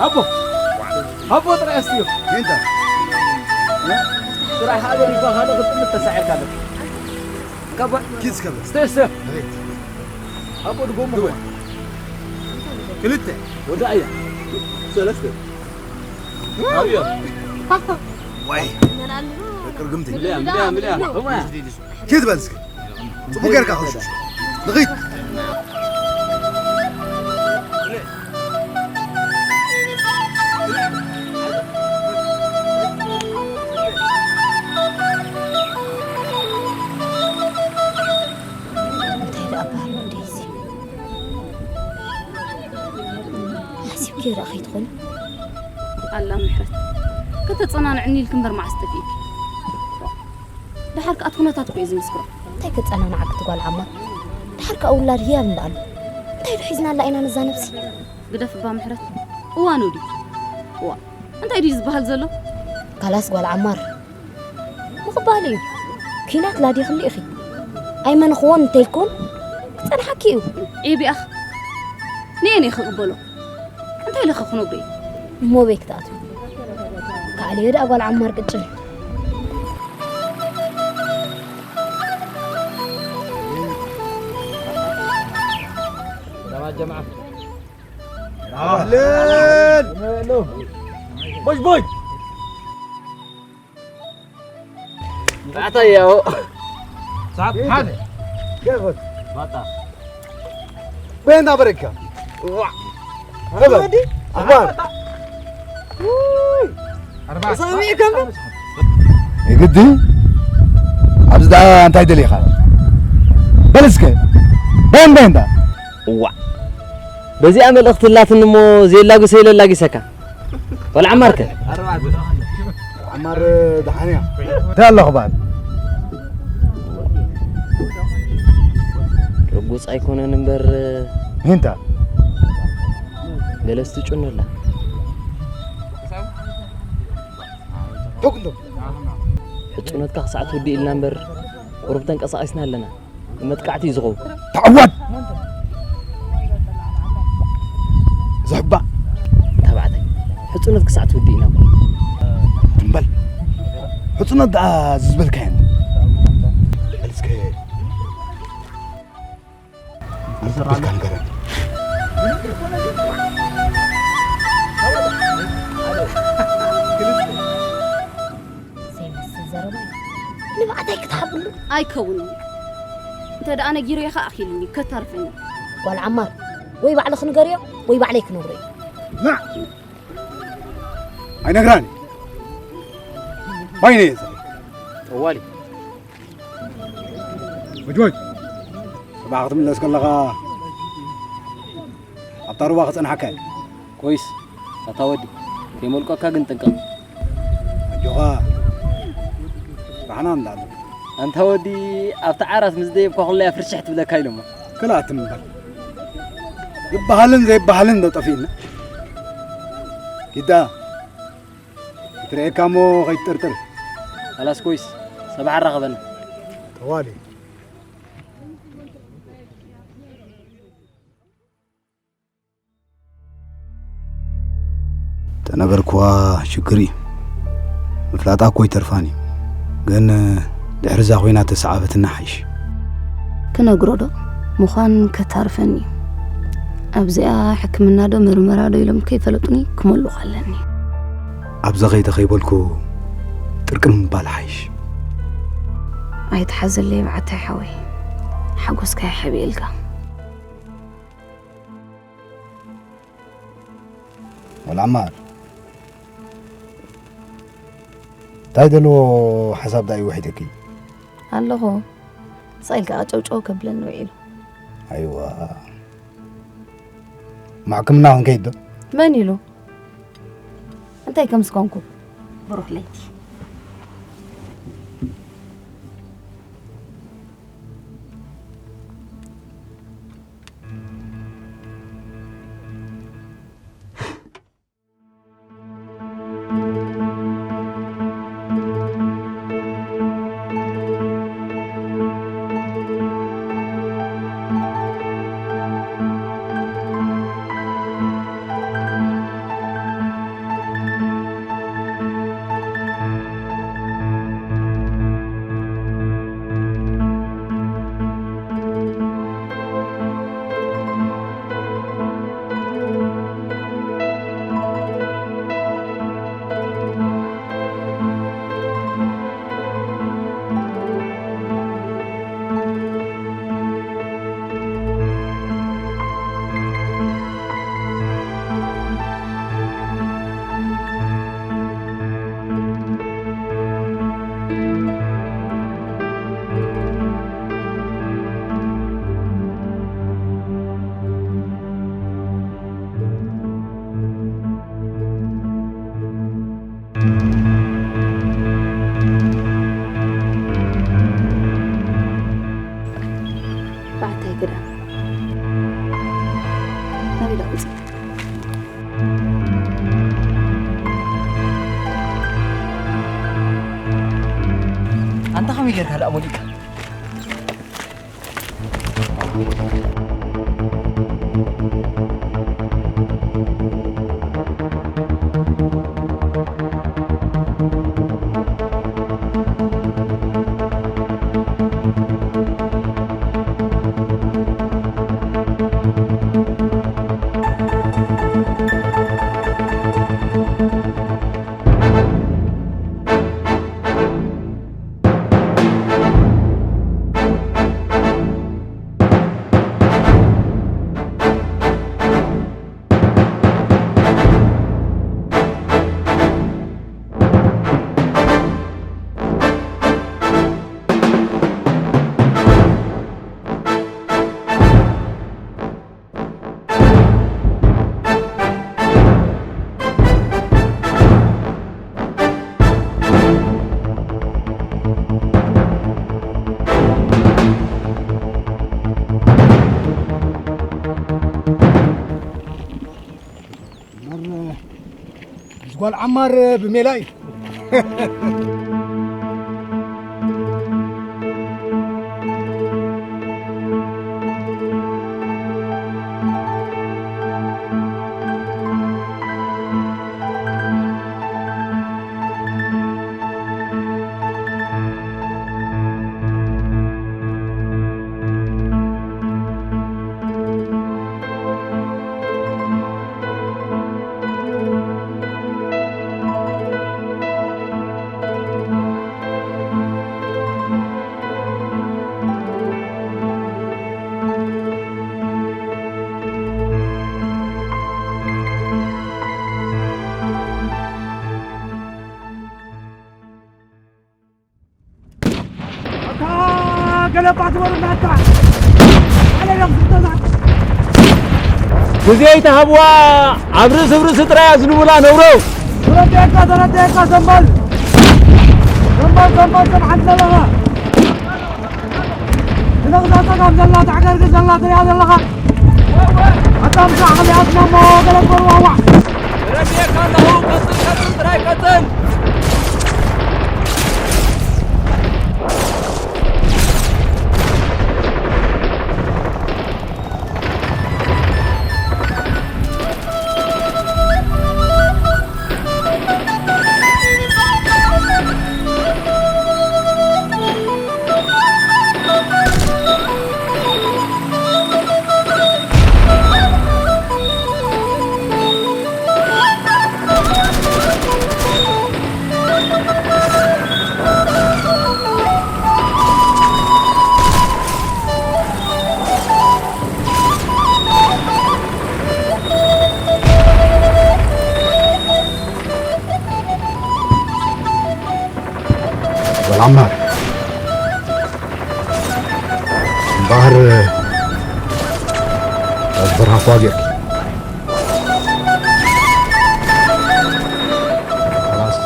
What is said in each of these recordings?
ኣቦ ኣቦ ጥራይ ኣስትዮ። እንታ ጥራይ ሓደ ሪባ ሓደ ክትጥምት ተሳዒርካ ኣለካ። ካባ ኪስ ከበ። ስተ ስተ። ኣቦ ድጎሞ። ክልተ። ወዳ እያ። ሰለስተ። ኣብዮ። ዋይ። ቅርግምቲ። ምልያ ምልያ ምልያ። ኪድ በል እስኪ። ጽቡቅ ጌርካ ኸሽ። ንኺድ። እንታይ ደኣ ባህሉ እንደዚ? ሓሲብኪ ርኣ ከይትኾኒ? ኣላ ምሕረት። ከተጸናንዕኒ ኢልኪ እምበር መዓስ ጠፊእኪ? ደሓር ከኣ እቲ ኩነታት እኮ እዩ ዝምስክሮ። እንታይ ከጸናንዓኪ እቲ ጓል ዓማ? ደሓር ከኣ ውላድ ህያብ እንዳ ኣሎ። እንታይ ዶ ሒዝናላ ኢና ነዛ ነብሲ? ግደፍ እባ ምሕረት። እዋኑ ድዩ? እዋ፣ እንታይ ድዩ ዝበሃል ዘሎ? ካላስ ጓል ዓማር ምቕባል እዩ። ኲናት ላዲኽሉ ኢኺ። ኣይመንኽዎን እንተይኮን ክጸንሓኪ እዩ። ኤቢኣኽ ንየን እየ ክቕበሎ። እንታይ ኢለ ክነግሮ እየ? እሞ በይ ክትኣትዊ። ካዕልዮ ደኣ ጓል ዓማር ቅጭን። ጀማዓ ጀማዓ። ኣህለን። ቦጅ ቦጅ። ታዕታይ ያው። ሰዓት ሓደ። ገፈት። ባጣ። በይና በረካ። ዋ። ተበል። ኣኽባር። ውይ። ኣርባዕተ። ሰሚዕ ከም የግዲ። ኣብዚ ደኣ እንታይ ደሊኻ? በል እስከ። በን በን ዳ። እዋ። በዚኣ መልእኽቲ ላትኒ እሞ ዘየላጉሰ ኢለ ኣላጊሰካ። ቆልዓ ዓማርከ? ዓማር ደሓን እያ። እንታይ ኣሎ ክበሃል? ርጉጽ ኣይኮነን እምበር። ሂንታ? ገለ ስትጩን ኣላ። ተኩንዶ? ሕጹነትካ ክሳዕ ትውድእ ኢልና እምበር ቁሩብ ተንቀሳቒስና ኣለና። ንመጥቃዕቲ እዩ ዝኸውን። ተዓወት! ዝሕባእ ተባዕታይ። ሕጹነት ክሳዕ ትውድእ ኢና። ትም በል። ሕጹነት ደኣ ዝዝበልካዮ እንዶ? በል እስከ። ኣንተ ቤትካ ንገረኒ። ዘይመስል ዘረባ እዩ። ንብዓታይ ክትሃብሉ? ኣይከውንን። እንተ ደኣ ነጊረዮ ኸኣ ኣኺሉኒ፣ ከታርፈኒ። ጓል ዓማር፣ ወይ ባዕልኺ ንገርዮ፣ ወይ ባዕለይ ክነግሮ እየ። ና! ኣይነግራን። ባይነ እየ ዘርኢ። ጠዋሊ። ወጅ ወጅ። ጽባሕ ክትምለስ ከለኻ ኣብታ ሩባ ክጸንሓካ እየ። ኮይስ፣ ኣታ ወዲ፣ ከይመልቆካ ግን ጥንቀቕ። ኣጆኻ፣ ራሕና እንዳሉ። ኣንታ ወዲ፣ ኣብቲ ዓራት ምስ ደየብካ ኩለያ ፍርሽሕ ትብለካ ኢሎማ። ክልኣት እምበር። ዝበሃልን ዘይበሃልን ዶ ጠፊእና? ኪዳ፣ ክትርእየካ እሞ ከይትጥርጥር። ካላስ ኮይስ፣ ሰባሕ ኣራኸበና። ጠዋሊ። ተነበርክዋ ሽግር እዩ። ምፍላጣ እኮ ይተርፋን እዩ። ግን ድሕሪ እዛ ኮይና ተሰዓበትና ሓይሽ። ክነግሮ ዶ? ምዃን ከታርፈኒ እዩ። ኣብዚኣ ሕክምና ዶ ምርመራ ዶ ኢሎም ከይፈለጡኒ ክመልቑ ኣለኒ። ኣብዛ ከይደ ከይበልኩ ጥርቅም ምባል ሓይሽ። ኣይትሓዘለይ ብዓታይ ሓወይ። ሓጎስካ ይሓብኤልካ። ወላ ዓማር፣ እንታይ ደልዎ ሓሳብ ደኣ ይውሒደኪ? ኣለኹ። ስቕ ኢልካ ጨውጨው ከብለኒ ውዒሉ። ኣይዋ። እሞ ሕክምና ክንከይድ ዶ? መን ኢሉ? እንታይ ከም ዝኾንኩ? ብሩኽ ለይቲ። ሞኒካ። ጓል ዓማር ብሜላ እዩ። ኣታ ገለባ ትበሉ እናታ። ኣለ ደም ዝጠዛ። ግዜ ይተሃብዋ፣ ኣብ ርእሲ ኣብ ርእሲ ጥራይ ኣዝንቡላ ነብሮ። ተረዲኤካ፣ ተረዲኤካ፣ ዘንበል። ዘንበል፣ ዘንበል፣ ከም ሓንቲ ዘለኻ። ትነቕዛ ጸጋም ዘላ፣ ተዕገርግር ዘላ፣ ትሪኣ ዘለኻ። ኣታ ምስራ ዓቕሊ ኣትና እሞ ገለ ትበልዋ፣ ዋዕ። ረድኤካ ኣለኹ፣ ቀጽል፣ ቀጽል፣ ጥራይ ቀጽል። ጓል ዓማር፣ እምበኣር ካብ ዝፈርሃኳ ጌርኪ። خلاص።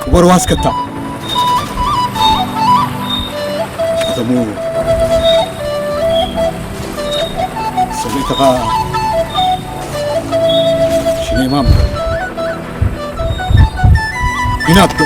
ክቡር ዋስከታ፣ ከተሙ ሰበይትኻ ሽሜማ እምበር ኲናት ዶ?